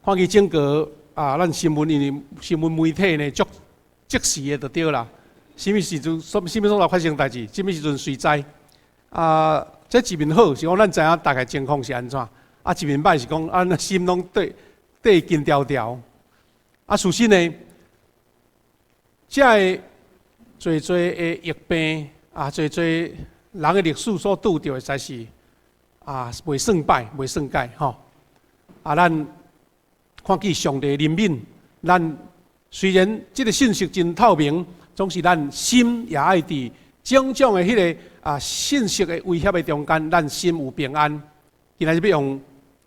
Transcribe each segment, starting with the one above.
看見整個啊，咱新聞因為新聞媒體呢，足即時的就對啦。啥物時陣，啥物所在發生代誌，啥物時陣隨知。啊，這一面好是講咱知影大概情況是按怎，啊一面歹是講，咱心攏綴綴緊條條。啊，事實呢，這个濟濟的疫病啊，濟濟人的歷史所拄著的，實在是啊，袂算歹，袂算歹吼。啊，咱看見上帝憐憫，咱雖然這个信息真透明，總是咱心也愛佇種種的彼个啊信息的威脅的中間，咱心有平安。今仔日欲用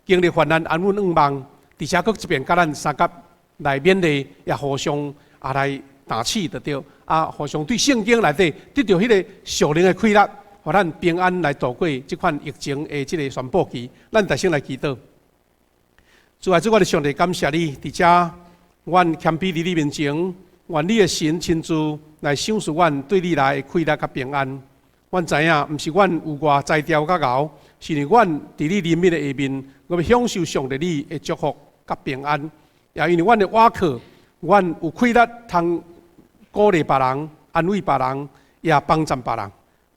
經歷患難安穩向望，佇遮閣這邊佮咱相佮來勉勵，也互相啊來打氣就對。啊，互相對聖經內底得著彼个屬靈的氣力，予咱平安來度過這款疫情的這个傳播期。咱大聲來祈禱。主啊，主，我的上帝，感謝你，佇遮，阮謙卑佇你面前，願你的神親自來賞賜阮對你來的氣力佮平安。阮知影，毋是阮有偌才調較𠢕，是因為阮佇你憐憫的下面，我欲享受上帝你的祝福佮平安。也因為阮的倚靠，阮有氣力通鼓勵別人、安慰別人，也幫贊別人。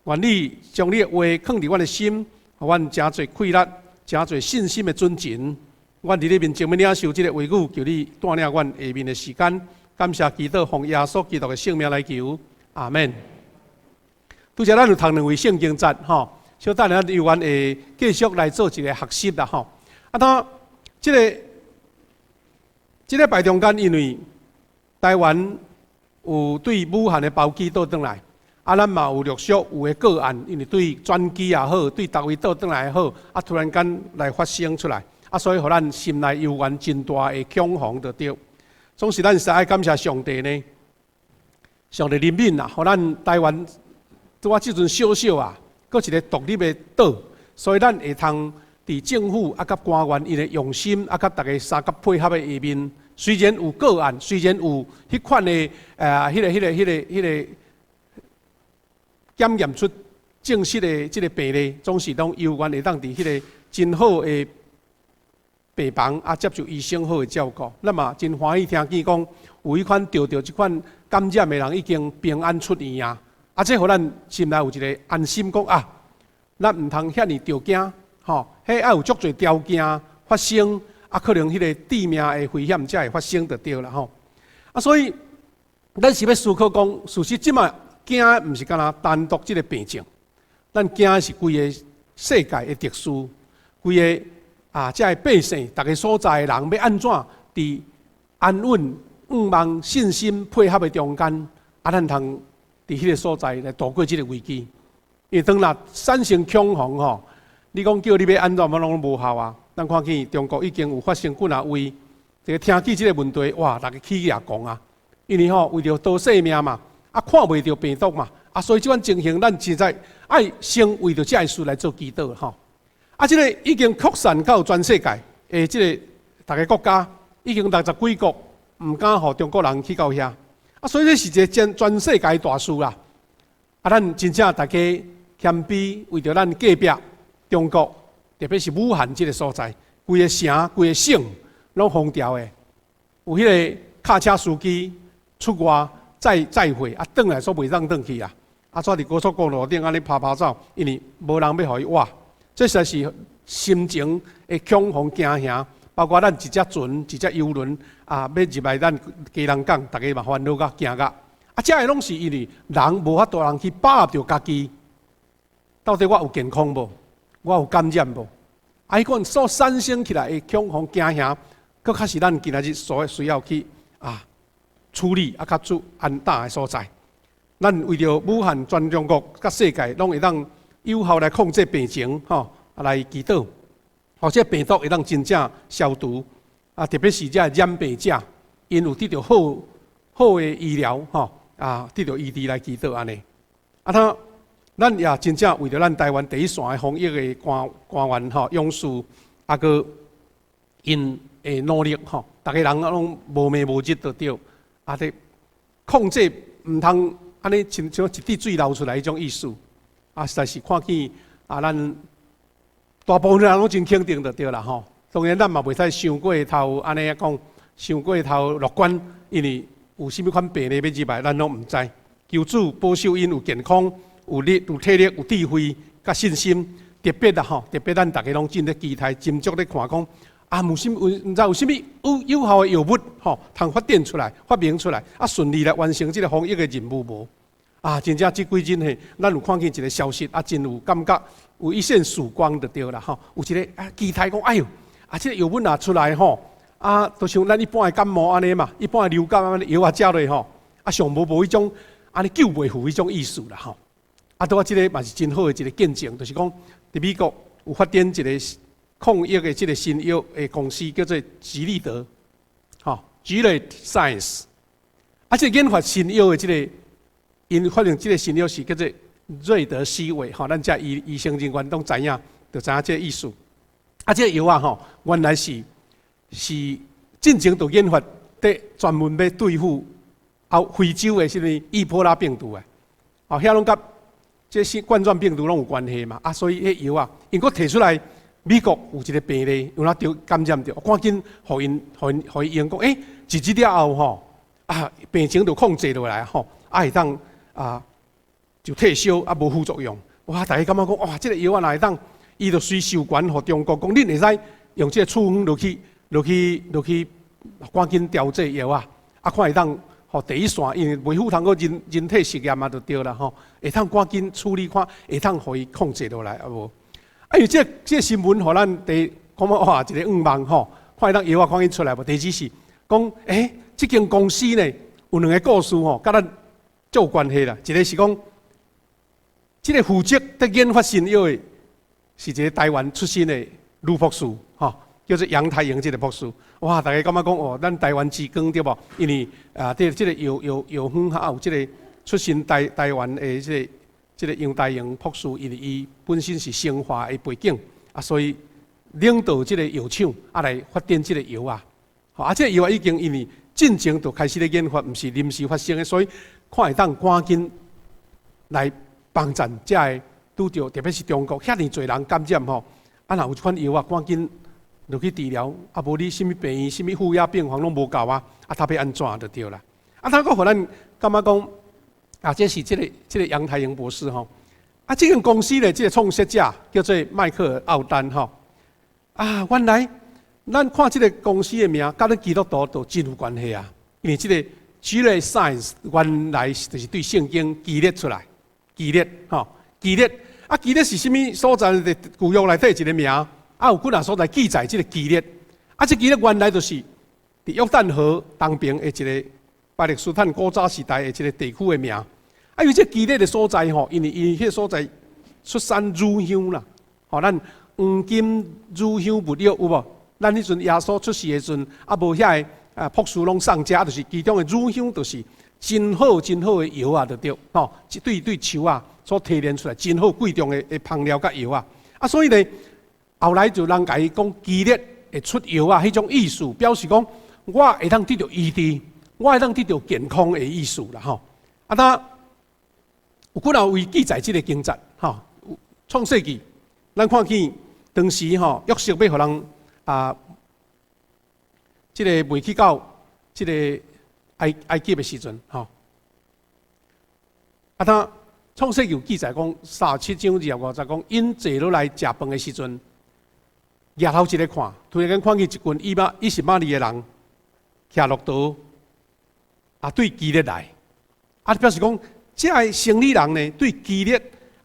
願你將你的話囥佇阮的心，予阮誠濟氣力、誠濟信心的尊前。阮佇你面前欲領受這个話語，求你帶領阮下面的時間。感謝祈禱，奉耶穌基督的聖名來求，阿門。拄才咱有讀兩位聖經節吼，小等下猶原會繼續來做一个學習啦吼。啊，當這个這禮拜中間，因為台灣有對武漢的包機倒轉來，啊，咱嘛有陸續有的個案，因為對轉機也好，對佗位倒轉來也好，啊，突然間來發生出來，啊，所以予咱心內猶原真大的恐慌就對。總是咱實愛感謝上帝呢，上帝憐憫啊，予咱台灣拄仔這陣小小啊，閣一个獨立的島，所以咱會通佇政府啊，佮官員𪜶的用心啊，佮逐家相佮配合的下面，雖然有個案，雖然有彼款的彼个、彼个、彼個、彼个檢驗出證實的這个病例，總是攏猶原會當佇彼个真好的病房啊，接受醫生好的照顧。咱嘛真歡喜聽見講，有彼款著著這款感染的人已經平安出院啊！啊，這予咱心內有一个安心，講啊，咱毋通遐爾著驚，吼，彼愛有足濟條件發生，啊，可能彼个致命的危險才會發生就對啦吼。啊，所以咱是欲思考講，事實這馬驚的毋是干焦單獨這个病症，咱驚的是規个世界的秩序，規个啊，這个百姓，逐个所在的人欲按怎佇安穩、向望、信心配合的中間，啊，咱通佇彼个所在來度過這个危機。因為當若產生恐慌吼，你講叫你欲按怎，嘛攏無效啊。咱看見中國已經有發生幾若位，這个聽見這个問題，哇，逐家起也狂啊！因為吼為著奪性命嘛，啊，看袂著病毒嘛，啊，所以這款情形，咱實在愛先為著這个事來做祈禱吼。啊，這个已經擴散到全世界的這个逐个國家，已經六十幾國毋敢予中國人去到遐。啊，所以這是一个全世界大事啦。啊，咱真正大家謙卑，為著咱隔壁中國，特別是武漢這个所在，規个城、規个省攏封牢的，有彼个卡車司機出外載載貨，啊，轉來煞袂當轉去啊！啊，煞佇高速公路頂按呢趴趴走，因為無人欲予伊倚。這實在是心情的恐慌驚嚇，包括咱一隻船、一隻遊輪啊，欲入來咱基隆港，逐家嘛煩惱甲驚甲。啊，這个攏是因為人無法度人去把握著家己，到底我有健康無？我有感染無？啊，彼款所產生起來的恐慌驚嚇，閣較是咱今仔日所需要去啊處理啊較做安膽的所在。咱為著武漢全中國佮世界攏會當有效來控制病情，吼，啊來祈禱，予這病毒會當真正消除。啊，特別是這染病者，𪜶有得著好好的醫療，吼，啊，得著醫治來祈禱按呢。啊，他咱也真正為著咱台灣第一線的防疫的官員吼，勇士，啊，閣𪜶的努力吼，逐家人攏無暝無日就對，啊，佇控制毋通按呢親像一滴水流出來彼種意思，啊，實在是看見啊，咱大部分人攏真肯定就對啦吼。當然咱嘛袂使傷過頭按呢講，傷過頭樂觀，因為有啥物款病例欲入來，咱攏毋知。求主保守𪜶有健康、有力、有體力、有智慧、佮信心。特別啊吼，特別咱逐家攏真咧期待、斟酌咧看講，啊，有啥有毋知有啥物有有效的藥物吼，通發展出來、發明出來，啊，順利來完成這個防疫的任務無？啊，真正這幾日嘿，咱有看見一個消息，啊，真有感覺，有一線曙光就對啦吼。有一個啊，期待講，哎喲，啊，這個藥物若出來吼，啊，就像咱一般的感冒按呢嘛，一般的流感按呢藥仔食落吼，啊，上無無彼種按呢救袂赴彼種意思啦吼。啊，拄仔這個嘛是真好的一個見證，就是講佇美國有發展一個抗疫的這個新藥的公司，叫做吉利德，吼，Gilead Science。啊，這個研發新藥的這個，𪜶發明這個新藥是叫做瑞德西韋，吼，咱遮醫醫生人員攏知影，就知影這個意思。啊，這個藥仔吼，原來是進前就研發佇專門欲對付啊非洲的啥物伊波拉病毒的，哦，遐攏佮這新冠狀病毒攏有關係嘛，啊，所以彼藥仔，𪜶閣提出來，美國有一個病例，有哪著感染著，趕緊予𪜶、予𪜶、予伊用講，欸，一日了後吼，啊，病情就控制落來吼，啊，會當啊就退燒啊，無副作用。哇，大家感覺講，哇，這個藥仔若會當，伊就隨授權予中國講，恁會使用這個處方落去、落去、落去，趕緊調製藥仔，啊，看會當。吼，第一線，因為袂赴通閣人人體實驗嘛，就對啦吼。會當趕緊處理看，會當予伊控制落來啊無？啊，因為這這個新聞予咱第感覺哇，一個願望吼，看會當藥仔趕緊出來無？第二是講，欸，這間公司呢有兩個故事吼，佮咱足有關係啦。一個是講，這個負責佇研發新藥的，是一個台灣出身的女博士，吼，叫做楊台瑩這個博士。哇！大家感覺講哦，咱台灣之光對無？因為啊，這這個藥藥藥方還有這個出身台台灣的這個這個楊台瑩博士，因為伊本身是生化的背景啊，所以領導這個藥廠啊來發展這個藥仔。啊，這個藥仔已經因為進前就開始咧研發，毋是臨時發生的，所以看會當趕緊來幫贊遮的拄著，特別是中國遐爾濟人感染吼，啊，若有這款藥仔，趕緊落去治療，啊，無你啥物病院、啥物負壓病房攏無夠啊，啊，他欲按怎就對啦。啊，他閣予咱感覺講，啊，這是這個這個楊台瑩博士吼，啊，這間公司的這個創設者叫做邁克爾奧丹吼，啊，原來咱看這個公司的名，佮咱基督徒都真有關係啊，因為這個 Gilead Science 原來就是對聖經基列出來，基列吼，基列，啊，基列是啥物所在？佇舊約內底一個名。啊，有幾若所在記載這個基列，啊，這基列原來就是佇約旦河東邊的一個巴勒斯坦古早時代的一個地區的名。啊，因為這基列的所在吼，因為伊彼個所在出產乳香啦，吼，咱黃金、乳香、沒藥有無？咱彼陣耶穌出世的時陣，啊，無遐个啊，博士攏送遮，就是其中的乳香，就是真好真好的藥仔，就對，吼，對對樹仔所提煉出來真好貴重的的芳料佮藥仔。啊，所以呢，後來就人共伊講基列會出藥仔，彼種意思表示講，我會當得著醫治，我會當得著健康的意思啦吼。啊，他有幾若位記載這個經節吼，創世記，咱看見當時吼約瑟欲予人啊，這個賣去到這個埃埃及的時陣吼。啊，他創世記有記載講37章25節講，𪜶坐落來食飯的時陣，舉頭一个看，突然間看見一群以馬以實瑪利的人騎駱駝，啊對基列來，啊表示講，這个生理人呢對基列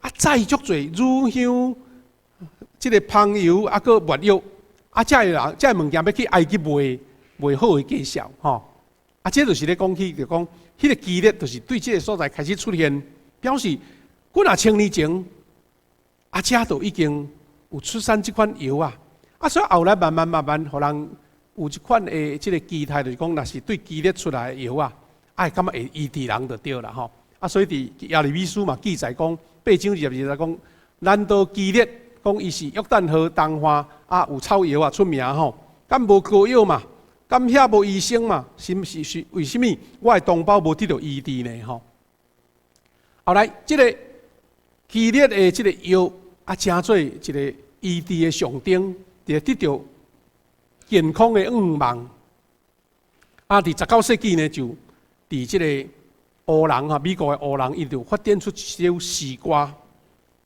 啊載足濟乳香，這個芳油啊，閣沒藥，啊這个人這个物件欲去埃及賣賣好的價數吼，啊這就是咧講起就講，彼個基列就是對這个所在開始出現，表示幾若千年前，啊遮就已經有出產這款藥仔。啊，所以後來慢慢慢慢，予人有一款的這個期待，就是講，若是對基列出來的藥仔，啊，會感覺會醫治人就對啦吼。啊，所以佇耶利米書嘛記載講，8章22節講，難道基列講伊是約旦河東岸啊有草藥仔出名吼？敢無膏藥嘛？敢遐無醫生嘛？是毋是是為啥物我的同胞無得著醫治呢？吼？後來這個基列的這個藥啊，成做一個醫治的象徵。佇得著健康的願望。啊，佇19世紀呢，就佇這个黑人哈，美國的黑人，伊就發展出一首詩歌，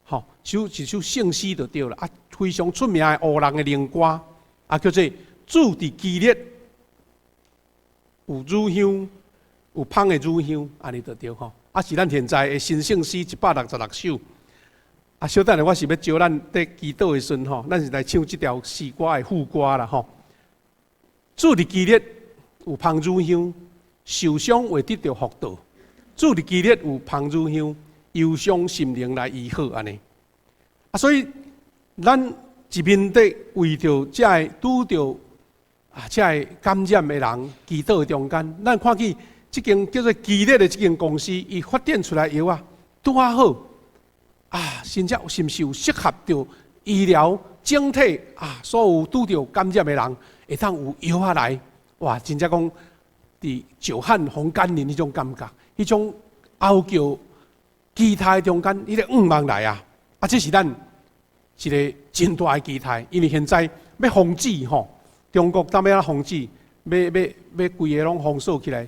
吼，一首聖詩就對啦。啊，非常出名的黑人的靈歌，啊，叫做主佇基列有乳香，有芳的乳香，按呢就對吼。啊，是咱現在的新聖詩166首。啊，小等下我是欲招咱佇祈禱的時陣吼，咱是來唱這條詩歌的副歌啦吼。主佇基列有芳乳香，受傷會得著復道。主佇基列有芳乳香，憂傷心靈來醫好按呢。啊，所以咱一面佇為著這个拄著啊，這个感染的人祈禱的中間，咱看見這間叫做基列的這間公司，伊發展出來藥啊，拄仔好啊，真正是毋是有適合著醫療整體啊？所有拄著感染的人會當有藥仔來，哇！真正講佇久旱逢甘霖彼種感覺，彼種哀叫期待中間，彼个願望來啊！啊，這是咱一个真大的期待，因為現在欲防止吼，中國當欲按怎防止，欲規个攏封鎖起來，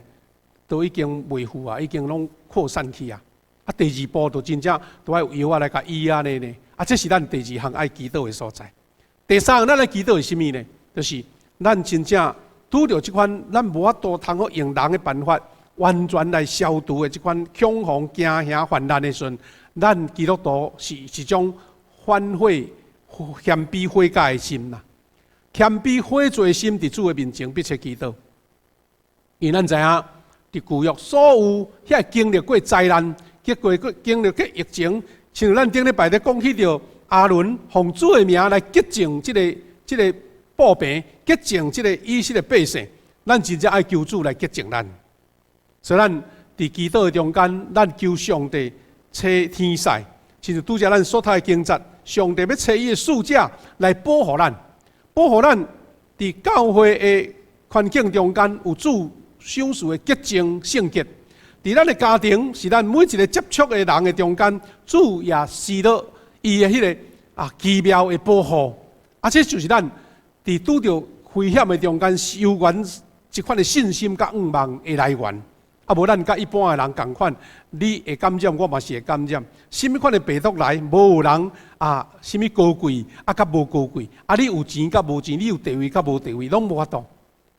都已經袂赴啊，已經攏擴散去啊！啊，第二步就真正都愛有藥仔來共醫按呢呢。啊，這是咱第二項愛祈禱的所在。第三項，咱來祈禱是啥物呢？就是咱真正拄著這款咱無法度通好用人的辦法完全來消除的這款恐慌、驚嚇、患難的時陣，咱基督徒是一種反悔、謙卑悔改的心啦。謙卑悔罪的心，佇主的面前迫切祈禱。因為咱知影，佇舊約所有遐經歷過災難，結果閣經歷過疫情，像咱頂禮拜咧講起著亞倫奉主的名來潔淨這个布棚，潔淨這个以色列百姓，咱真正愛求主來潔淨咱。所以咱佇祈禱的中間，咱求上帝差天使，親像拄才咱所讀的經節，上帝欲差伊的使者來保護咱，保護咱佇教會的環境中間有主賞賜的潔淨聖潔。佇咱的家庭，是咱每一个接觸的人的中間，主也施落伊的彼个啊奇妙的保護。啊，這就是咱佇拄著危險的中間，修源這款的信心佮願望的來源。啊，無咱佮一般的人仝款，你會感染，我嘛是會感染。啥物款的病毒來，無有人啊，啥物高貴啊，佮無高貴。啊，你有錢佮無錢，你有地位佮無地位，攏無法度。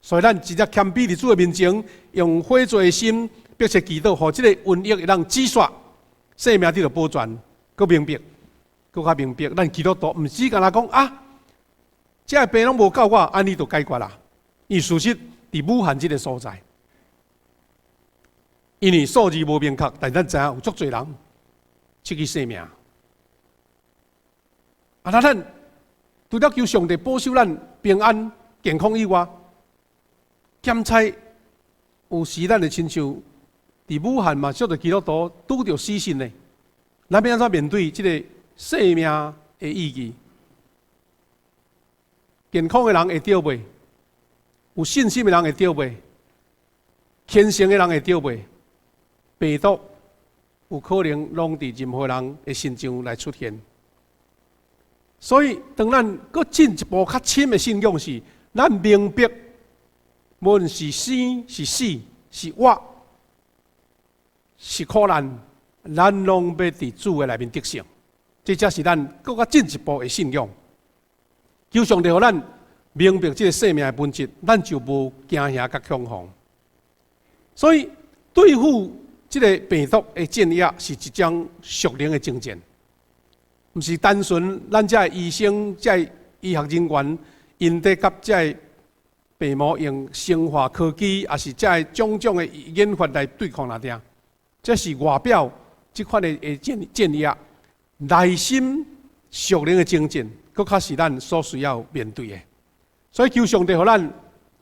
所以咱直接謙卑佇主的面前，用悔罪的心，迫切祈禱，予這个瘟疫會當止煞，生命得著保全，閣明白，閣較明白。咱基督徒毋是干焦講啊，這个病攏無到我，按呢就解決啦。伊事實佇武漢這个所在，因為數字無明確，但咱知影有足濟人失去性命。啊，那咱除了求上帝保守咱平安健康以外，檢測有時咱會親像佇武漢嘛，足濟基督徒拄著死訊的，咱欲按怎面對這个生命的意義？健康的人會著袂？有信心的人會著袂？虔誠的人會著袂？病毒有可能攏佇任何人的身上來出現。所以，當咱閣進一步較深的信仰是，咱明白，無論是生是死是活是苦難，咱攏欲佇主的內面得勝。這才是咱閣較進一步的信仰。求上帝予咱明白這个生命的本質，咱就無驚嚇佮恐慌。所以，對付這个病毒的鎮壓是一種屬靈的征戰，毋是單純咱這醫生、這醫學人員，𪜶佇佮這病魔用生化科技，抑是這種種的研發來對抗來定。這是外表這款的鎮壓，內心屬靈的征戰，閣較是咱所需要面對的。所以求上帝予咱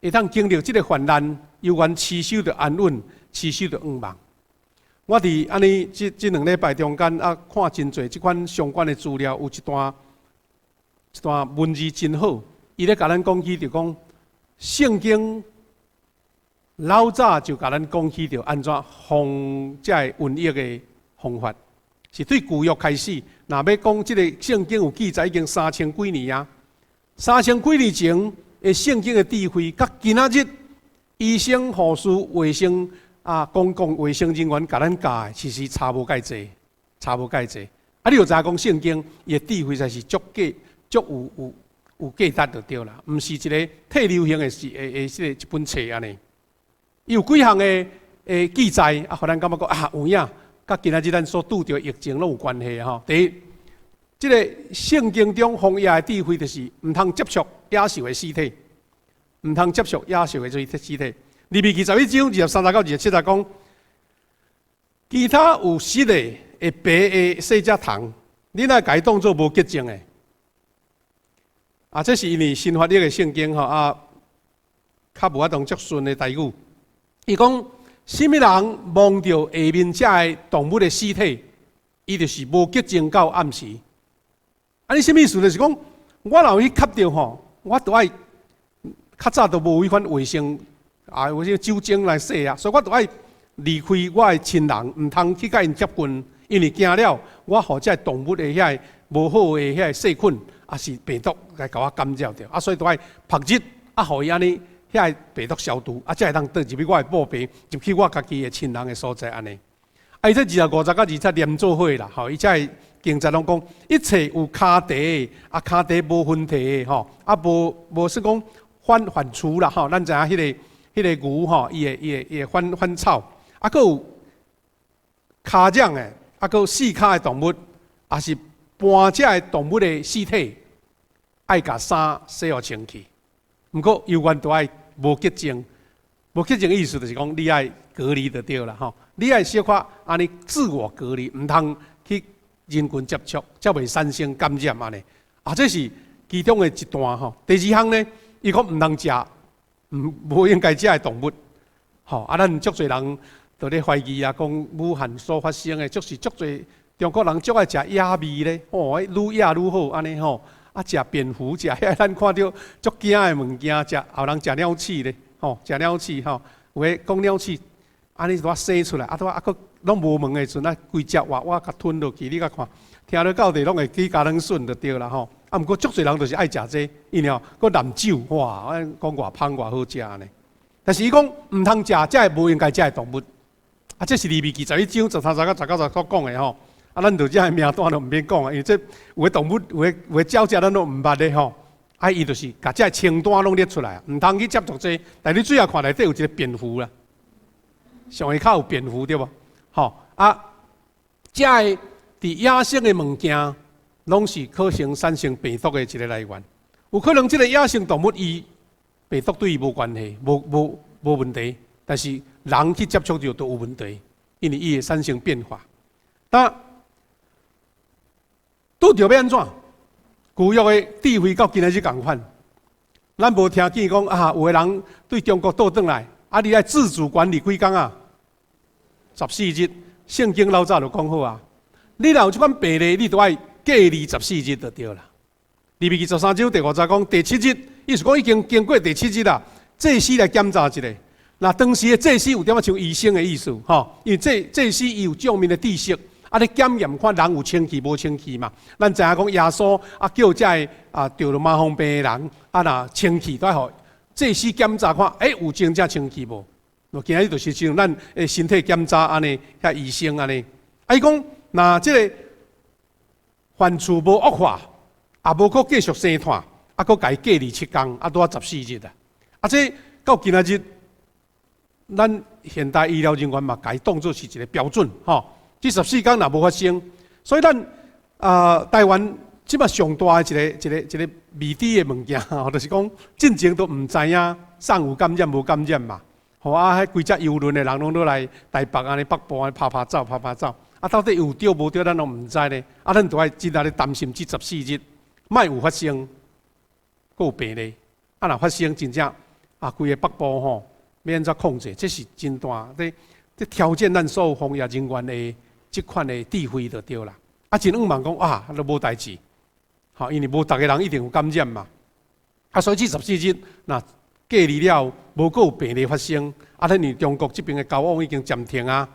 會當經歷這个患難，猶原持守著安穩，持守著盼望。我佇按呢這2禮拜中間啊，看真濟這款相關的資料，有一段文字真好，伊咧共咱講起就講聖經老早就共咱講起著按怎防這个瘟疫的方法，是對舊約開始。若欲講這个聖經有記載已經三千幾年啊，三千幾年前的聖經的智慧，佮今仔日醫生、護士、衛生啊、公共衛生人員共咱教的，其實差無蓋濟，差無蓋濟。啊，你就知影講聖經伊的智慧才是足價、足有價值就對啦，毋是一个退流行的是的的這个一本冊按呢。伊有幾項的記載啊，予咱感覺講啊有影，佮今仔日咱所拄著疫情攏有關係吼。第一，這个聖經中防疫的智慧就是毋通接觸野獸的屍體，毋通接觸野獸的這屍體。利未記11章23節到27節講，其他有虱的會爬的細隻蟲，恁愛共伊當做無潔淨的。啊，這是因為新翻譯的聖經吼啊，較無法度足順的台語。伊講，啥物人摸著下面這个動物的屍體，伊就是無潔淨到暗時。啊，你啥物意思？就是講，我若有去磕著吼，我都愛較早都無彼款衛生啊，有這酒精來洗啊，所以我都愛離開我的親人，毋通去佮𪜶接近，因為驚了我予這个動物的遐个無好的遐个細菌，抑是病毒來共我感染著，啊，所以都愛曝日，啊，予伊按呢遐个病毒消除，啊，才會當倒入去我的布棚，入去我家己的親人的所在按呢。啊，伊這25節佮27連做伙啦，吼，伊這个經節攏講，一切有跤蹄，啊，跤蹄無分蹄的吼，啊，無無說講反反芻啦，吼，咱知影彼个牛吼，伊會反反草，啊，閣有跤掌的，啊，閣有四跤的動物，抑是盤這个動物的屍體，愛共衫洗予清氣。毋過猶原都愛無潔淨，無潔淨的意思就是講你愛隔離就對啦，吼，你愛小可按呢自我隔離，毋通去人群接觸，才袂產生感染按呢。啊，這是其中的一段吼。第二項呢，伊講毋通食，毋無應該食的動物，吼啊，咱足濟人都咧懷疑啊，講武漢所發生的，就是足濟中國人足愛食野味咧，吼，愈野愈好按呢吼，啊，食蝙蝠，食遐咱看著足驚的物件，食有人食鳥鼠咧，吼，食鳥鼠吼，有的講鳥鼠按呢拄仔生出來，啊拄仔啊閣攏無毛的時陣，啊規隻活活共吞落去，你共看，聽著到底攏會起咬軟筍就對啦吼。啊，毋過足濟人就是愛食這個，因為吼閣淋酒，哇，講偌芳偌好食呢。但是伊講毋通食這个無應該食的動物，啊，這是利未記11章13節到19節所講的吼。啊，咱就這个名單都毋免講啊，因為這有的動物，有的鳥隻咱攏毋捌的吼。啊，伊就是共這个清單攏列出來，毋通去接觸這個。但你最後看內底有一個蝙蝠啦，上下跤有蝙蝠對無？吼啊，這个佇野生的物件，攏是可能產生病毒的一個來源。有可能這個野生動物伊病毒對伊無關係，無問題，但是人去接觸著都有問題，因為伊會產生變化。那拄著欲按怎？舊約的智慧到今仔日仝款，咱無聽見講啊，有的人對中國倒轉來，啊，你愛自主管理幾工啊？十四日，聖經老早就講好啊。你若有這款病例，你都愛隔離十四日就對啦。利未記13章第5節講，第七日，意思講已經經過第七日啦，祭司來檢查一下。那當時的祭司有點仔像醫生的意思，吼，因為祭司伊有帳面的知識，啊，咧檢驗看人有清氣無清氣嘛。咱知影講耶穌啊，叫這个啊著了麻風病的人啊，若清氣都愛予祭司檢查看，欸，有真正清氣無？今仔日就是像咱的身體檢查按呢，遐醫生按呢。啊，伊講，若這个反芻無惡化，也無閣繼續生湠，啊，閣共伊隔離7工，啊，拄仔十四日啊。啊，這到今仔日，咱現代醫療人員嘛，共伊當做是一個標準，吼。這十四工若無發生，所以咱啊，台灣這擺上大的一個未知的物件，吼，就是講進前都毋知影啥有感染無感染嘛。吼啊，彼規隻郵輪的人攏落來台北按呢北部按呢拍拍走拍拍走，啊，到底有著無著，咱攏毋知咧。啊，咱都愛真正咧擔心這十四日，莫有發生，閣有病例。啊，若發生真正啊，規个北部吼，欲按怎控制？這是真大，這這挑戰咱所有防疫人員的這款的智慧就對啦。啊，真向望講啊，都無代誌，吼，因為無逐个人一定有感染嘛。啊，所以這十四日若隔離了，無閣有病例發生，啊，咱佇中國這邊的交往已經暫停啊，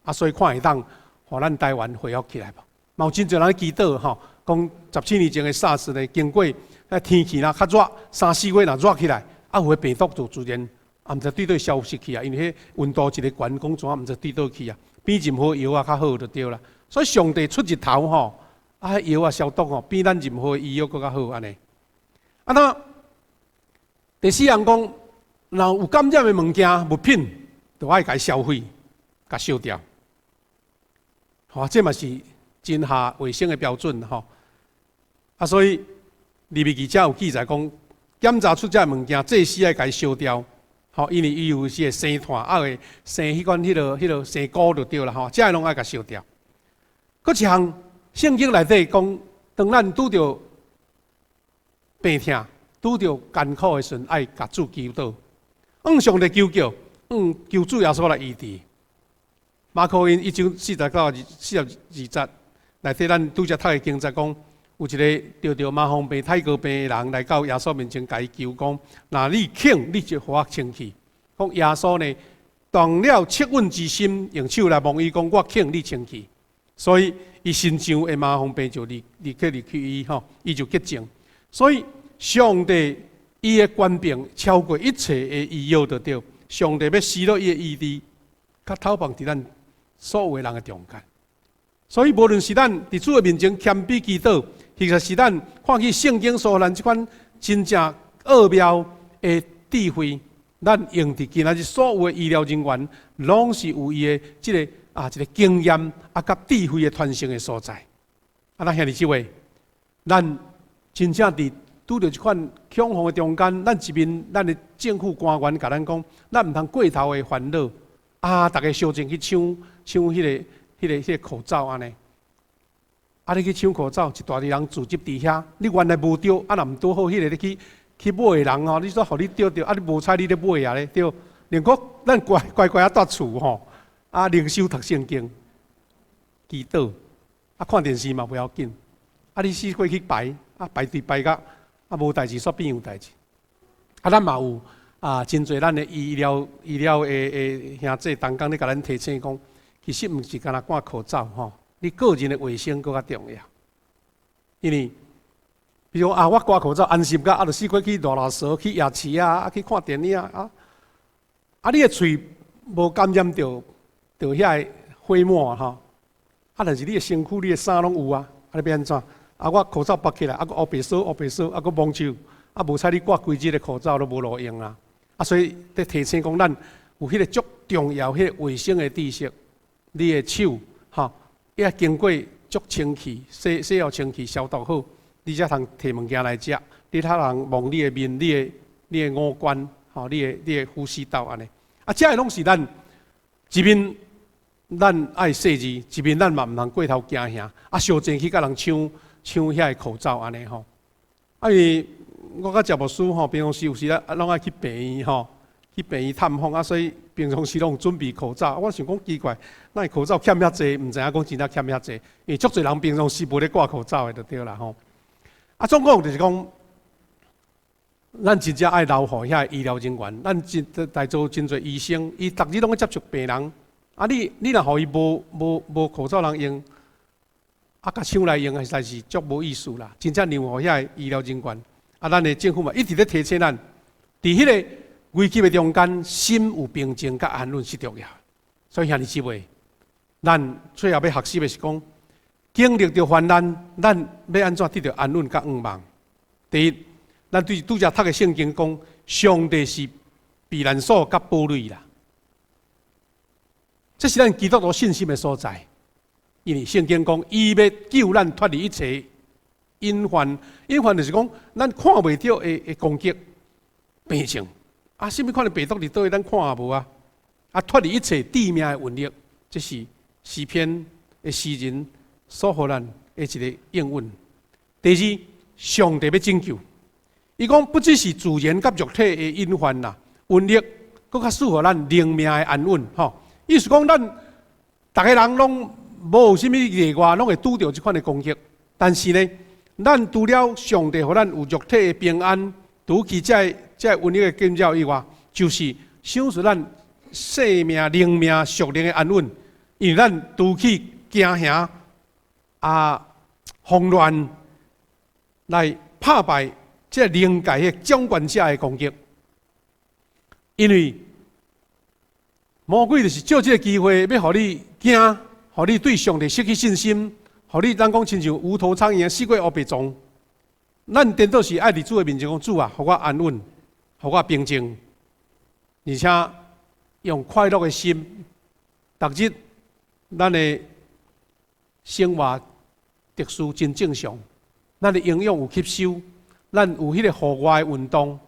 啊，所以看會當予咱台灣恢復起來無？嘛有真濟人祈禱吼，講17年前的 SARS 咧，經過啊天氣若較熱，三四月若熱起來，啊有的病毒就自然也毋知對佗消失去啊，因為彼溫度一个懸，講怎毋知對佗去啊。比任何藥仔較好就對啦。所以上帝出日頭吼，啊，彼藥仔消毒吼，比咱任何醫藥閣較好按呢。啊，那第四項講，若有感染的物件物品，就愛共伊銷毀，共燒掉。吼，這嘛是真合衛生的標準吼。啊，所以利未記遮有記載講，檢查出這个物件，祭司愛共伊燒掉。吼，因為伊有時會生炭，啊會生彼款彼個生菇就對啦吼，這个攏愛共燒掉。閣一項，聖經內底講，當咱拄著病痛、拄著艱苦的時陣，愛共主祈禱，向上帝求救，向求主耶穌來醫治。馬可福音一章四十到42節內底，咱拄才讀的經節講，有一个著著麻風病、泰哥病的人來到耶穌面前，共伊求講：若你肯，你就予我清氣。講耶穌呢，動了惻隱之心，用手來摸伊講：我肯，你清氣。所以伊身上的麻風病就立立刻離去伊吼，伊就潔淨。所以上帝伊的權柄超過一切的醫藥就對。上帝欲施落伊的醫治，較投放佇咱所有的人的中間。所以無論是咱佇主的面前謙卑祈禱，或者是咱看見聖經所予咱這款真正奧妙的智慧，咱用佇今仔日所有的醫療人員，攏是有伊的這个啊，一个經驗啊，佮智慧的傳承的所在。啊，咱兄弟姊妹，咱真正佇拄著這款恐慌的中間，咱一面咱的政府官員共咱講，咱毋通過頭的煩惱。啊，逐家相爭去搶搶彼個口罩按呢。啊，你去搶口罩，一大堆人聚集佇遐，你原來無著，啊，若毋拄好彼个你去去買的人吼，你煞予你著著，啊，你無彩你咧買啊咧，對，連閣咱乖乖乖仔蹛厝吼。啊，靈修讀聖經、祈禱，啊，看電視嘛袂要緊。啊，你四界去排，啊，排隊排甲啊無代誌，煞變有代誌。啊，咱嘛有啊，真濟咱的醫療的兄弟同工咧，共咱提醒講，其實毋是干焦掛口罩吼，你個人的衛生閣較重要。因為，比如啊，我掛口罩安心甲，啊，就四界去囉囉嗦，去夜市啊，啊，去看電影啊，啊，你的喙無感染著。著遐个飛沫吼，啊！但是你的身軀、你的衫攏有啊，啊！你欲按怎？啊！我口罩拔起來，啊！閣烏白掃、烏白掃，啊！閣摸手，啊！無彩你掛規日的口罩都無路用啊！啊！所以佇提醒講，咱有彼個足重要、彼個衛生的知識，你的手吼，要經過足清氣、洗洗予清氣、消毒好，你才通提物件來食。你才通摸你的面、你的五官，吼，你的呼吸道按呢。啊！這个攏是咱一面。咱愛細膩，一面咱嘛毋通過頭驚嚇，啊，相爭去共人搶搶遐个口罩按呢吼。啊，因為我佮謝牧師吼，平常時有時啊，攏愛去病院吼，去病院探訪啊，所以平常時攏準備口罩。我想講奇怪，哪會口罩欠遐濟？毋知影講真正欠遐濟，因為足濟人平常時無咧掛口罩的就對啦吼。啊，總講就是講，咱真正愛留予遐醫療人員，咱真在座真濟醫生，伊逐日攏咧接觸病人。啊你！你若予伊無口罩通用，啊，共搶來用，實在是足無意思啦。真正讓予遐个醫療人員，啊，咱的政府嘛一直咧提醒咱，佇彼个危急的中間，心有平靜佮安穩是重要。所以兄弟姊妹，咱最後欲學習的是講，經歷著患難，咱欲按怎得著安穩佮向望？第一，咱對拄才讀的聖經講，上帝是避難所佮堡壘啦。這是咱基督徒信心的所在，因為聖經講，伊欲救咱脫離一切隱患。隱患就是講，咱看袂著的攻擊病症，啊，啥物款的病毒佇佗位，咱看也無啊。啊，脫離一切致命的瘟疫，這是詩篇的詩人所予咱的一个應允。第二，上帝欲拯救，伊講不只是自然佮肉體的隱患啦，瘟疫，閣較賜予咱靈命的安穩，吼。意思講，咱逐个人攏無有啥物例外，攏會拄著這款的攻擊。但是呢，咱除了上帝予咱有肉體的平安，除去這个瘟疫的困擾以外，就是賞賜咱生命、靈命、屬靈的安穩。因為咱除去驚嚇啊、慌亂來拍敗這個靈界的掌權者的攻擊，因為魔鬼就是借這個機會，欲予你驚，予你對上帝失去信心，予你咱講親像無頭蒼蠅，四界烏白撞。咱顛倒是愛佇主的面前講，主啊，予我安穩，予我平靜，而且用快樂的心，逐日咱的生活秩序真正常，咱的營養有吸收，咱有彼個戶外運動，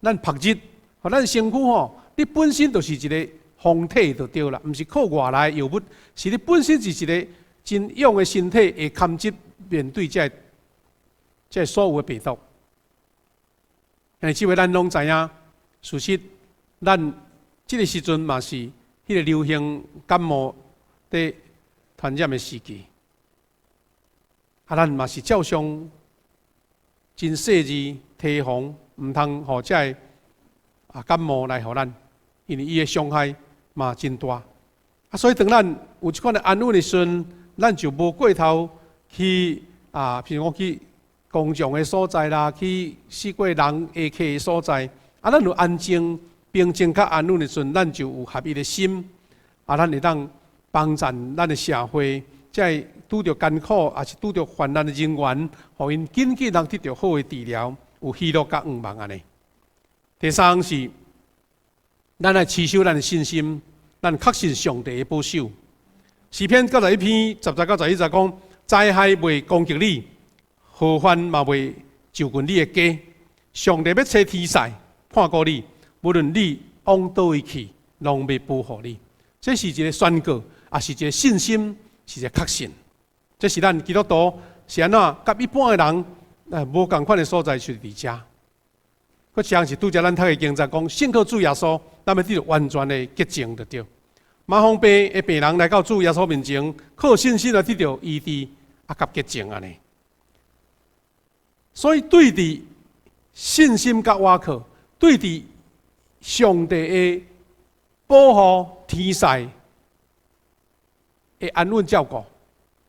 咱曝日，予咱身軀吼，你本身就是一個防體就對啦，毋是靠外來藥物，是你本身就是一個真勇的身體，會堪接面對這個所有的病毒。但是這位咱攏知影，事實咱這個時陣嘛是彼個流行感冒佇傳染的時期，啊，咱嘛是照常真細緻提防，毋通予這个感冒來予咱，因為伊的傷害嘛真大。啊，所以當咱有這款的安穩的時陣，咱就無過頭去啊，譬如講去公眾的所在啦，去四界人會去的所在，啊，咱有安靜、平靜佮安穩的時陣，咱就有合一的心，啊，咱會當幫助咱的社會，這个拄著艱苦，抑是拄著患難的人員，予𪜶緊緊通得著好的治療，有喜樂佮向望按呢。第三是，咱來持守咱的信心，咱確信上帝的保守。詩篇91篇10節到11節講：災害袂攻擊你，禍患嘛袂就近你的家。上帝欲差天使看顧你，無論你往佗位去，攏欲保護你。這是一個宣告，也是一個信心，是一個確信。這是咱基督徒是按怎佮一般的人無仝款的所在，就是佇遮。閣一項是拄才咱讀的經節講，信靠主耶穌，咱欲得著完全的潔淨就對。麻風病的病人來到主耶穌面前，靠信心來得著醫治，啊，佮潔淨按呢。所以對佇信心佮倚靠，對佇上帝的保護天使的安穩照顧，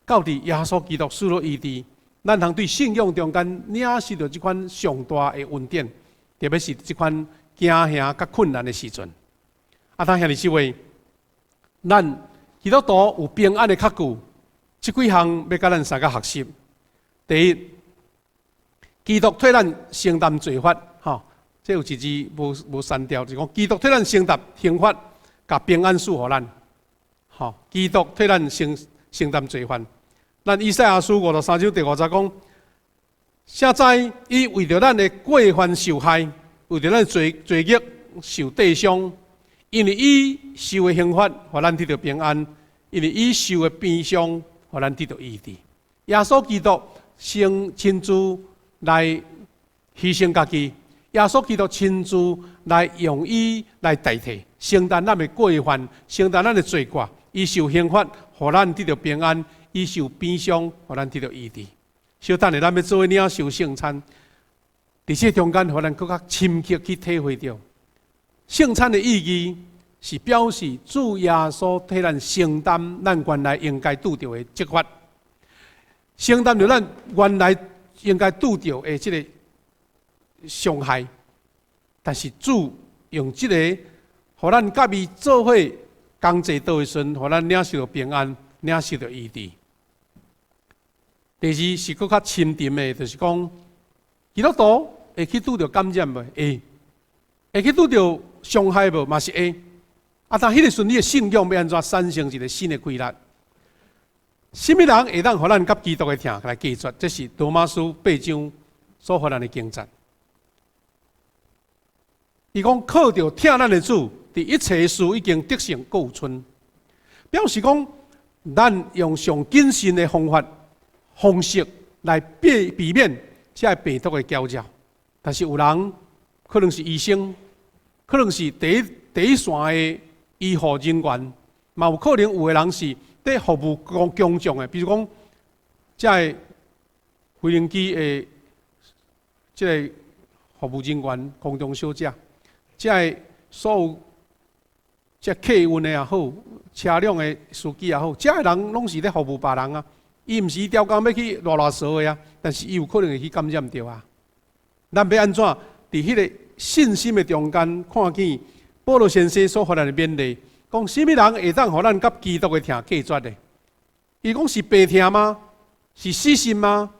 到佇耶穌基督賜予醫治，咱通對信仰中間領受著這款上大的恩典，特別是這款驚嚇佮困難的時陣。啊，當兄弟姊妹，咱基督徒有平安的確據，這幾項欲佮咱相共學習。第一，基督替咱承擔罪罰，吼，這有一字無刪掉，就是講基督替咱承擔刑罰，共平安賜予咱。吼，基督替咱承擔罪罰。咱以賽亞書53章第5節講，誰知伊為著咱的過犯受害，為著咱罪孽受釘傷，因為伊受的刑罰，予咱得著平安；因為伊受的鞭傷，予咱得著醫治。耶穌基督先親自來犧牲家己，耶穌基督親自來用伊來代替，承擔咱的過犯，承擔咱的罪過。伊受刑罰，予咱得著平安；伊受鞭傷，予咱得著醫治。小等下，咱欲做伙領受聖餐，佇這中間，予咱閣較深刻去體會著聖餐的意義，是表示主耶穌替咱承擔咱原來應該拄著的責罰，承擔著咱原來應該拄著的這个傷害。但是主用這个，予咱佮伊做伙仝坐桌的時陣，予咱領受著平安，領受著醫治。第二是閣較深沉的，就是講基督徒會去拄著感染無？會，會去拄著傷害無？嘛是會。啊，但彼个時陣，你的信仰欲按怎產生一个新的規律？啥物人會當予咱佮基督的疼來隔絕？這是羅馬書八章所予咱的經節。伊講靠著疼咱的主，佇一切事已經得勝閣有賰，表示講咱用上謹慎的方法方式來避免這个病毒的攪擾。但是有人可能是醫生，可能是第一線的醫護人員，嘛有可能有的人是佇服務公眾的，比如講這个飛行機的這个服務人員、空中小姐，這个所有這客運的也好，車輛的司機也好，這个人攏是咧服務別人啊。伊毋是伊刁工欲去賴賴趖的啊，但是伊有可能會去感染著啊。咱欲按怎佇彼个信心的中間看見保羅先生所予咱的勉勵，講啥物人會當予咱佮基督的疼隔絕的？伊講是病疼嗎？是死心嗎？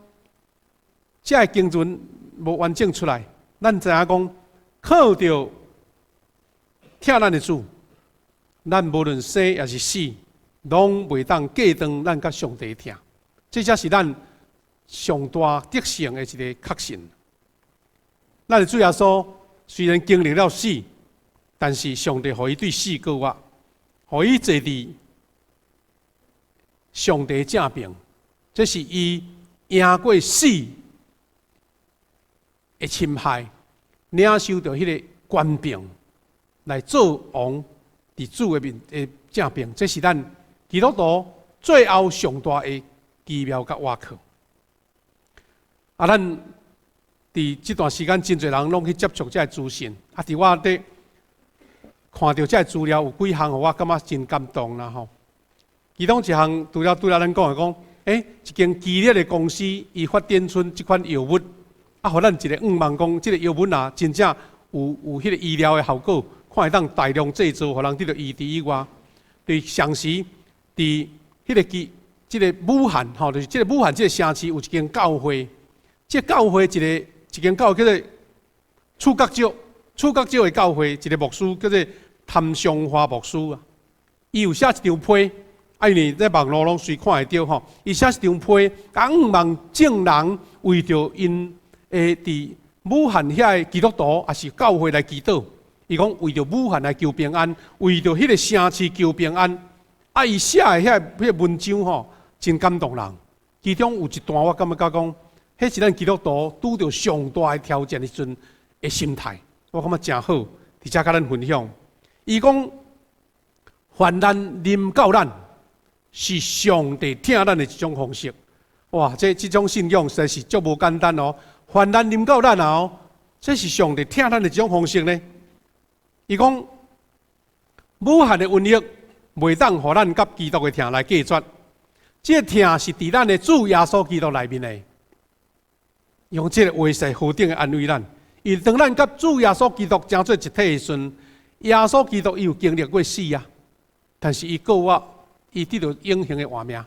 這个經文無完整出來，咱知影講靠著疼咱的主，咱無論生抑是死，攏袂當隔斷咱佮上帝疼。這才是咱上大得勝的一个確信。咱的主耶穌雖然經歷了死，但是上帝予伊對死過活，予伊坐佇上帝正爿，這是伊贏過死的侵害，領受著彼个權柄來做王，佇主的面的正爿，這是咱基督徒最後上大的奇妙佮倚靠。啊，咱佇這段時間，真濟人攏去接觸這个資訊。啊，佇我佇看著這个資料有幾項，予我感覺真感動啦吼。其中一項，除了拄才咱講的講，一間基列的公司，伊發展出這款藥物，啊，予咱一个向望講，這个藥物若真正有彼个醫療的效果，看會當大量製造，予人得著醫治以外，佇同時，佇彼个基，這个武漢吼，就是這个武漢這个城市有一間教會，這个教會一間教會叫做處角石，處角石的教會，一个牧師叫做譚松華牧師啊，伊有寫一張批，啊，因為在網路攏隨看會著吼，伊寫一張批，向望眾人為著𪜶的佇武漢遐的基督徒，抑是教會來祈禱。伊講為著武漢來求平安，為著彼个城市求平安。啊，伊寫的遐彼个文章吼，真感動人。其中有一段我感覺講，彼是咱基督徒拄著上大的挑戰的時陣的心態，我感覺誠好，佇遮佮咱分享。伊講患難臨到咱，是上帝疼咱的一種方式。哇，這種信仰實在是足無簡單哦。患難臨到咱啊，這是上帝疼咱的一種方式呢。伊講武漢的瘟疫袂當予咱佮基督的疼來隔絕，這个疼是佇咱的主耶穌基督內面的。用這个話是何等的安慰咱？因為當咱佮主耶穌基督成做一體的時陣，耶穌基督伊有經歷過死啊，但是伊過活，伊得著永恆的活命。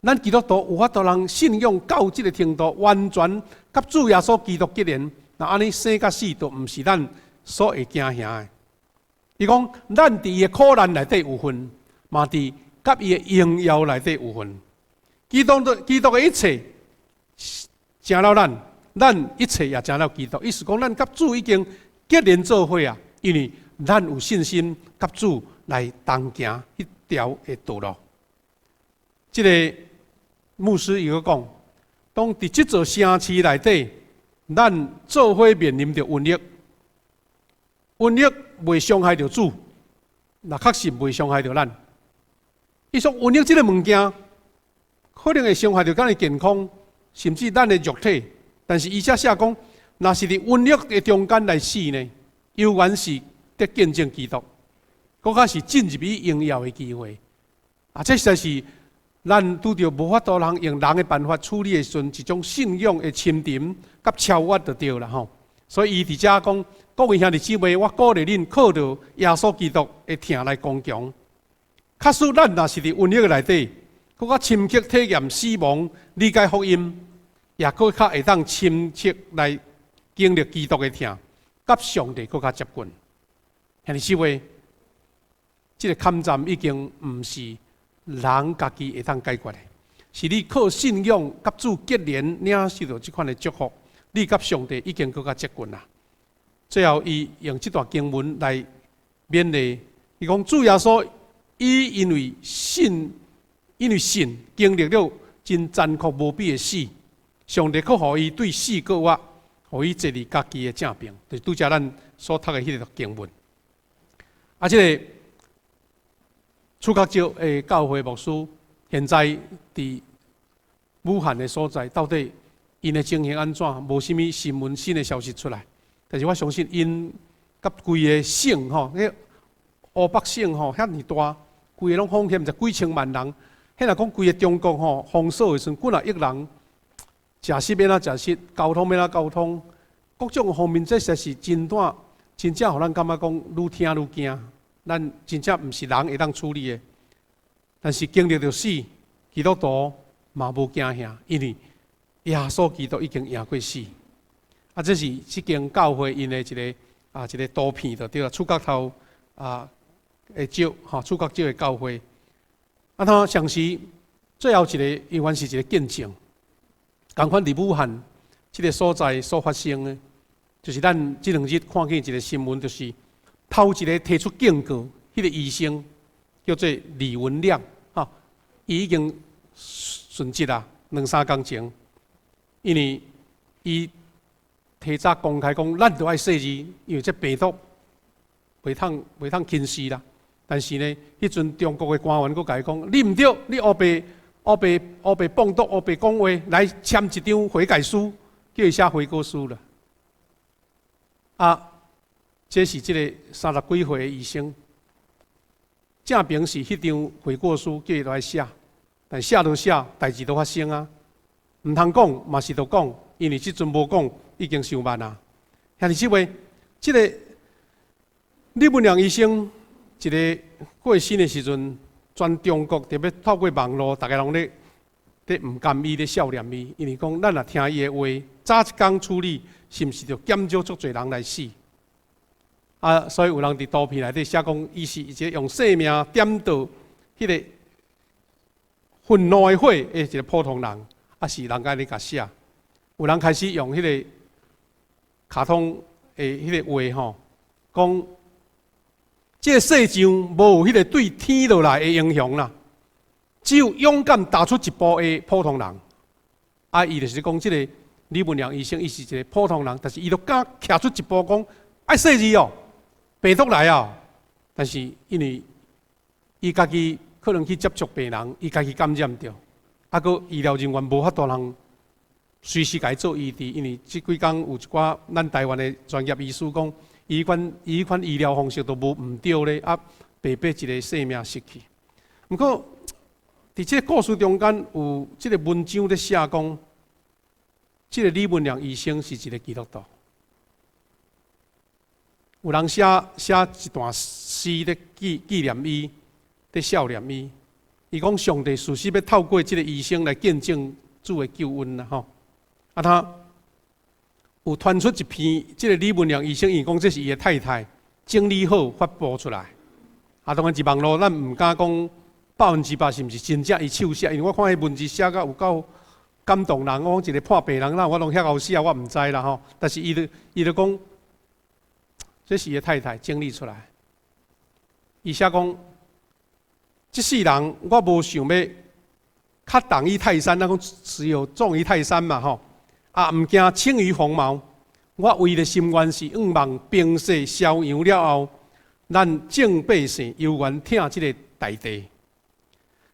咱基督徒有法度通信仰到這个程度，完全佮主耶穌基督結連，若按呢生佮死都毋是咱所會驚嚇的。伊講，咱佇伊的苦難內底有份，嘛佇佮伊的榮耀內底有份。基督的一切成了咱，咱一切也成了基督。意思講，咱佮主已經結連做伙啊，因為咱有信心佮主來同行彼條的道路。這个牧師伊閣講，當佇這座城市內底，咱做伙面臨著瘟疫，瘟疫袂傷害著主，若確實袂傷害著咱。伊說瘟疫這个物件，可能會傷害著咱的健康，甚至咱的肉體。但是伊遮寫講，若是佇瘟疫的中間來死呢，猶原是得見證基督，閣較是進入伊榮耀的機會。啊，這實在是咱拄著無法度通用人的辦法處理的時陣，一種信仰的深沉佮超越就對啦吼。所以伊佇遮講，各位兄弟姊妹，我鼓勵恁靠著耶穌基督的疼來剛強。假使咱若是佇瘟疫內底，閣較深刻體驗死亡，理解福音，也閣較會當深切來經歷基督的疼，佮上帝閣較接近。兄弟姊妹，這个坎站已經毋是人家己會當解決的，是你靠信仰佮主結連，領受著這款的祝福，你佮上帝已經閣較接近啦。最後，伊用這段經文來勉勵，伊講主耶穌，伊因為信經歷了真殘酷無比的死，上帝閣予伊對死過活，予伊坐佇家己的正爿，就是拄才咱所讀的彼个經文。啊，這个楚角石的教會牧師，現在佇武漢的所在，到底𪜶的情形按怎？無啥物新聞新的消息出來。但是我相信𪜶佮規个省吼，彼湖北省吼遐爾大，規个攏封起，毋知幾千萬人。彼若講規个中國吼封鎖的時陣，幾若億人，食食欲按怎食食，交通欲按怎交通，各種方面，這實是真大，真正予咱感覺講愈聽愈驚。咱真正毋是人會當處理的。但是經歷著死，基督徒嘛無驚嚇，因為耶穌基督已經贏過死。啊，這是這間教會𪜶的一個圖片就對啦，觸角頭啊的石吼，觸角石的教會。啊，他同時最後一個，猶原是一個見證，仝款佇武漢這個所在所發生的，就是咱這兩日看見一個新聞，就是頭一個提出警告，彼個醫生叫做李文亮，吼，伊已經殉職啦，兩三工前，因為伊提早公開講，咱著愛細膩，因為這病毒袂通輕視啦。但是呢，彼陣中國的官員閣共伊講，你毋對，你烏白烏白烏白放毒，烏白講話，來簽一張悔改書，叫伊寫悔過書啦。啊，這是這個三十幾歲的醫生，正平是彼張悔過書叫伊來寫，但寫都寫，代誌都發生啊。毋通講嘛是著講，因為這陣無講已經傷慢啊。兄弟姊妹，這個李文亮醫生一個過身的時陣，全中國特別透過網路，逐家攏咧毋甘伊，咧笑念伊，因為講咱若聽伊的話，早一工處理，是毋是就減少足濟人來死？啊，所以有人佇圖片內底寫講，伊是一個用生命點著彼個憤怒的火的一個普通人，啊是人家咧共寫。有人開始用彼個卡通的彼個畫吼，講這個世上無彼個對天落來的英雄啦，只有勇敢踏出一步的普通人。啊，伊就是講這個李文亮醫生，伊是一個普通人，但是伊都敢徛出一步講愛細膩哦，病毒來啊！但是因為伊家己可能去接觸病人，伊家己感染著，啊，閣醫療人員無法度通隨時共伊做醫治，因為這幾工有一寡咱台灣的專業醫師講，伊彼款醫療方式都無毋對咧，啊，白白一個生命失去。毋過，佇這個故事中間有這個文章咧寫講，這個李文亮醫生是一個基督徒。有人寫寫一段詩咧紀念伊，咧孝念伊。伊講上帝事實欲透過這個醫生來見證主的救恩啦，吼。啊，他有傳出一篇，這個李文亮醫生伊講這是伊的太太整理好發布出來。啊，當然佇網路咱毋敢講100%是毋是真正伊手寫，因為我看彼文字寫甲有夠感動人。我講一個破病人，哪有法度遐𠢕寫，我毋知啦吼。但是伊就講，這是伊的太太整理出來。伊寫講，這世人我無想欲較重於泰山，咱講只有重於泰山嘛吼。啊，毋驚輕於鴻毛。我唯一的心願是向望冰雪消融了後，咱眾百姓猶原疼這個大地。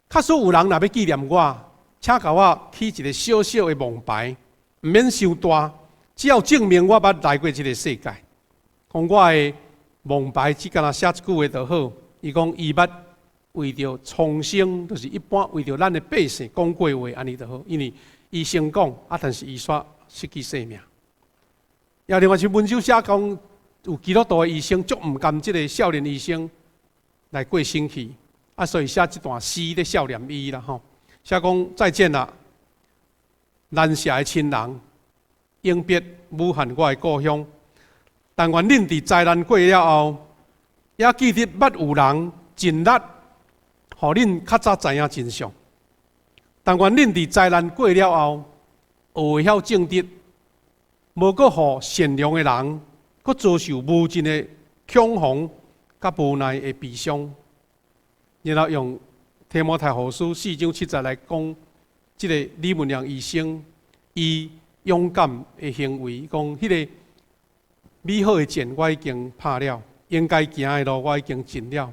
假使有人若欲紀念我，請共我起一個小小的墓牌，毋免傷大，只要證明我捌來過這個世界。講我的墓牌只干焦寫一句話就好。伊講伊捌為著蒼生，就是一般為著咱的百姓講過話，按呢就好。因為伊先講，啊，但是伊煞失去性命。也另外一文章寫講，有基督徒的醫生足毋甘這個少年醫生來過身去，啊，所以寫這段詩咧孝念伊啦吼。寫講再見啦，難捨的親人，永別武漢我的故鄉。但願恁佇災難過了後，也記得捌有人盡力，予恁較早知影真相。但願恁佇災難過了後，學會曉正直，無閣予善良的人，閣遭受無盡的恐慌佮無奈的悲傷。然後用提摩太後書四章七節來講，這個李文亮醫生伊勇敢的行為，講彼個美好的戰我已經拍了，應該行的路我已經盡了，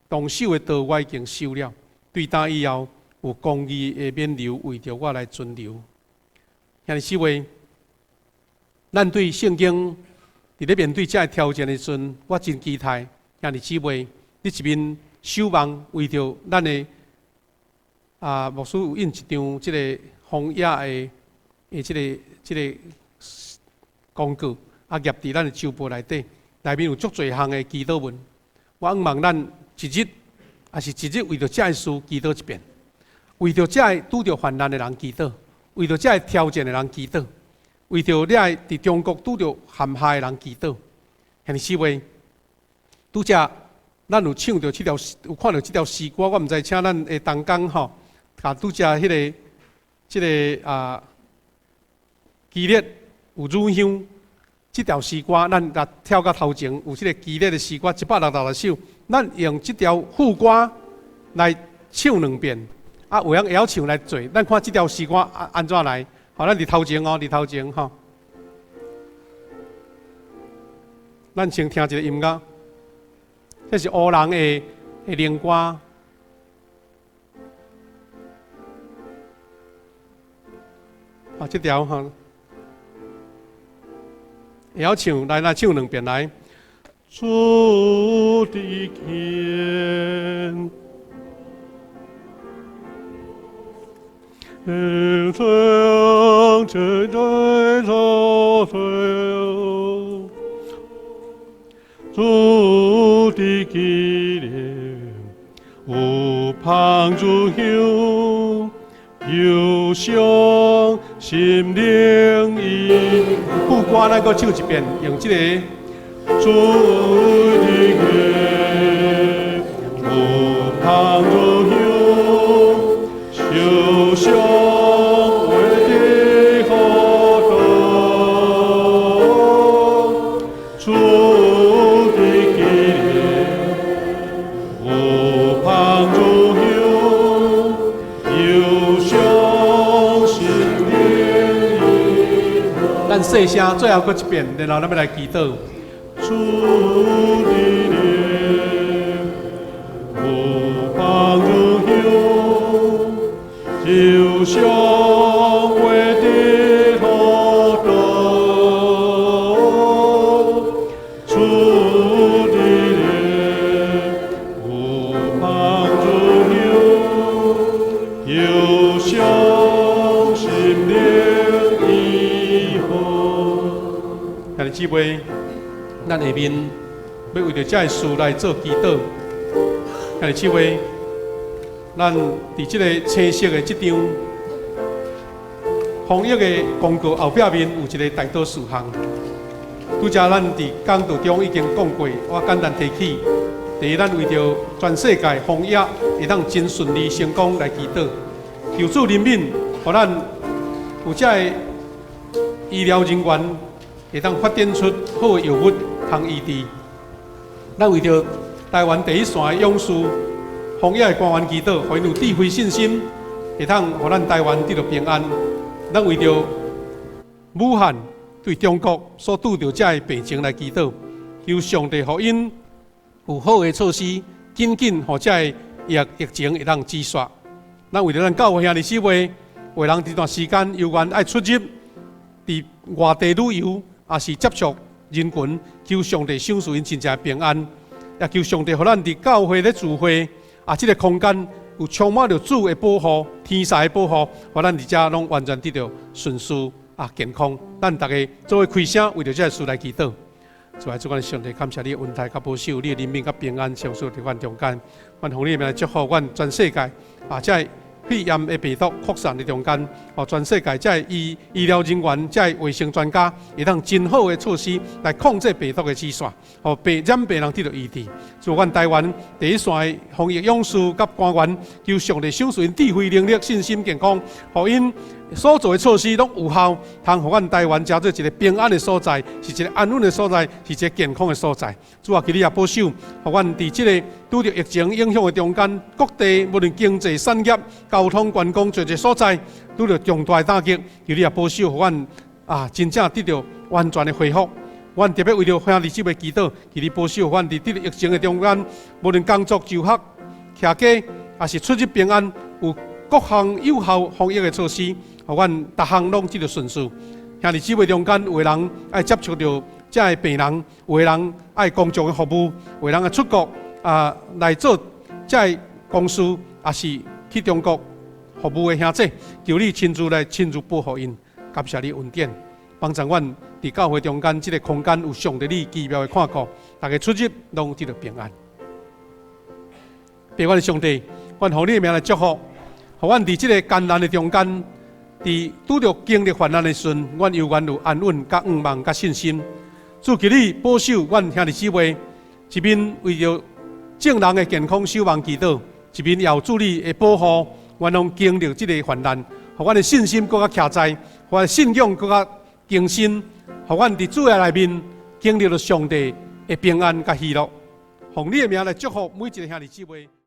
當守的道我已經守了。對今以後有公義的冕旒為著我來存留。兄弟姊妹，咱對聖經佇咧面對這个挑戰的時陣，我真期待兄弟姊妹，你一面守望為著咱的啊牧師有印一張這個荒野的這個廣告，啊，挹佇咱的周報內底，內面有足濟項的祈禱文。我向望咱一日，抑是一日為著這个事祈禱一遍，為著這个拄著患難的人祈禱，為著這个挑戰的人祈禱，為著這个佇中國拄著陷害的人祈禱。兄弟姊妹，拄才咱有唱著這條，有看著這條詩歌，我毋知請咱的同工吼，共拄才彼个、這个啊，基列有乳香。這條詩歌，咱共跳到頭前，有這个基列的詩歌166首，咱用這條副歌來唱兩遍，啊，有人會曉唱來做，咱看這條詩歌按怎來？好，咱佇頭前哦，佇頭前吼。咱先聽一個音樂，這是烏人的的靈歌。啊，這條吼。會曉唱，來來唱兩遍來。主的天，主的紀念，有芳如香。憂傷心靈醫。副歌咱閣唱一遍，用這個。主的愛，有芳如香，受傷為的苦痛。主的紀念，有芳如香，憂傷心靈醫。咱細聲，最後閣一遍，然後咱欲來祈禱。主的靈，有芳如香，受傷為的苦痛。主的靈，有芳如香，憂傷心靈醫好。兄弟姊妹，咱下面欲為著這个事來做祈禱。兄弟姊妹，咱佇這个青色的這張防疫的公告後壁面有一个代禱事項。拄才咱佇講道中已經講過，我簡單提起。第一，咱為著全世界防疫會當真順利成功來祈禱，求主憐憫，予咱有這个醫療人員會當發展出好的藥物通醫治。咱為著台灣第一線的勇士、防疫的官員祈禱，予𪜶有智慧信心，會當予咱台灣得著平安。咱為著武漢對中國所拄著這个病情來祈禱，求上帝予𪜶有好的措施，緊緊予這个疫情會當止煞。咱為著咱教會兄弟姊妹，有的人這段時間猶原愛出入佇外地旅遊，抑是接觸人群，求上帝賞賜𪜶真正平安，也求上帝予咱佇教會咧聚會啊，這个空間有充滿著主的保護、天使的保護，予咱佇遮攏完全得著順遂啊健康。咱逐家做伙開聲，為著這个事來祈禱。主啊，主，阮上帝感謝你的恩待佮保守，你的憐憫佮平安，常駐佇阮中間。阮奉你的名來祝福阮全世界啊！這个肺炎的病毒擴散的中間，哦，全世界這个醫療人員、這个衛生專家，會當真好的措施來控制病毒的止線，予病染病人得著醫治。祝阮台灣第一線的防疫勇士佮官員，求上帝賞賜𪜶智慧、能力、信心、健康，予𪜶所做的措施攏有效，通予阮台灣成做一個平安的所在，是一個安穩的所在，是一個健康的所在。主啊，求你也保守，予阮佇這个拄著疫情影響的中間，各地無論經濟、產業、交通、觀光，濟濟所在拄著重大的打擊，求你也保守，予阮啊真正得著完全的恢復。阮特別為著兄弟姊妹祈禱，求你保守，予阮佇這个疫情的中間，無論工作、就學、徛家，抑是出入平安，有各項有效防疫的措施，予阮逐項攏得著順遂。兄弟姊妹中間，有的人愛接觸著這个病人，有的人愛公眾的服務，有的人愛出國啊來做這个公事，抑是去中國服務的兄弟，求你親自來親自保護𪜶，感謝你恩典。幫助阮佇教會中間這个空間有上帝你奇妙的看顧，大家出入攏得著平安。父阮的上帝，阮奉你的名來祝福，予阮佇這个艱難的中間，佇拄著經歷患難的時陣，阮猶原有安穩、佮向望、佮信心。主求你保守阮兄弟姊妹，一面為著眾人的健康守望祈禱，一面也有主你的保護，阮攏經歷這个患難，予阮的信心閣較徛在，予阮的信仰閣較更新，予阮佇主的內面經歷著上帝的平安佮喜樂。奉你的名來祝福每一个兄弟姊妹。